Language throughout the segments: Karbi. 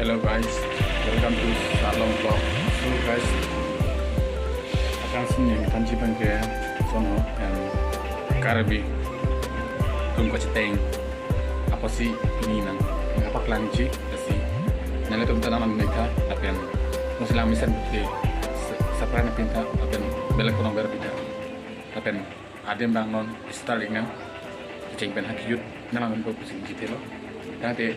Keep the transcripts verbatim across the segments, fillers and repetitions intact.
Hello guys, welcome to Sarlong Vlog. So guys, akan sini yang kanji bangke sono em Karbi tum kacheteng apotsi pini nang nangkapaklang ji, lasi nanglitum ta nang nang ta lapen nang selang mesen putih, se- sapra na pinta lapen belak kono ber pinta lapen adim bang non star ling nang kecheng pen hak yut nang nang ko kusin jite lo. Tangte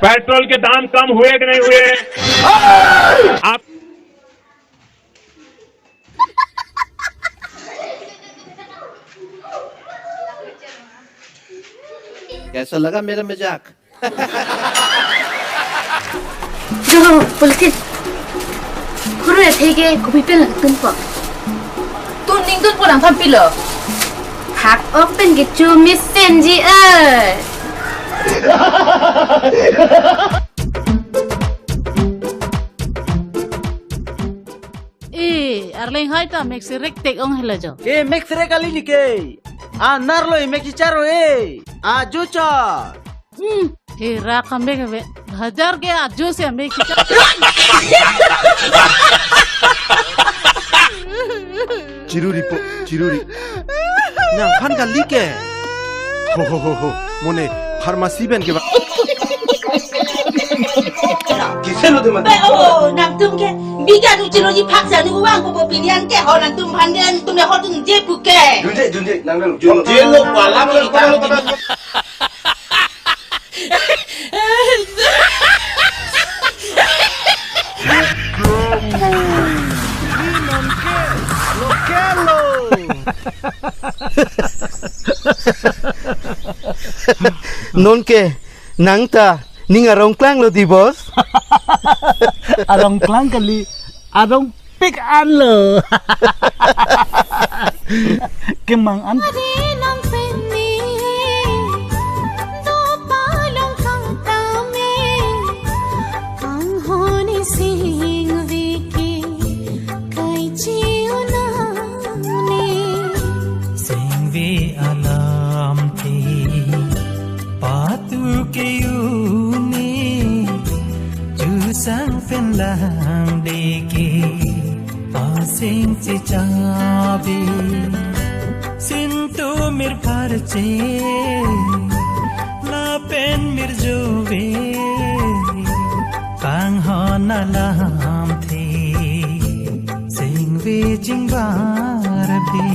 petrol के दाम कम हुए कि नहीं हुए? आप कैसा लगा मेरा मजाक? Jo, police. Kuru ya thege kopi pen lang tun po. Tun ning tun po lang pilo. Hak ok pen ke chu mesen ji eh. Eh, arleng hai ta mek serek tek ong hela jo. E mek sere kali nike. A nar lo e mek chicharo e. A jucha. Hmm, hera kambek ave. Hajar ke ajo se mek chicharo. Chiruri po, chiruri. Nang phan kali ke. Ho ho ho ho. Mone pharmacy pen ke ba. Be o, nangtum ke biga nu chilo ji phak sa nu wang ko pinian ke ho nangtum phan ke nangtum ne ho tum je pu ke. Junje junje nang nang junje. Jelo palang lo palang. Non ke nang ta ning arong klang lo di boss. Arong klang kali, arong pik an lo. Kemang an. Singve alam te patu ke uni jusang penlang deke pasing chichabi sintu mir parche lapen mir jove kanghon alam the singve jingbar be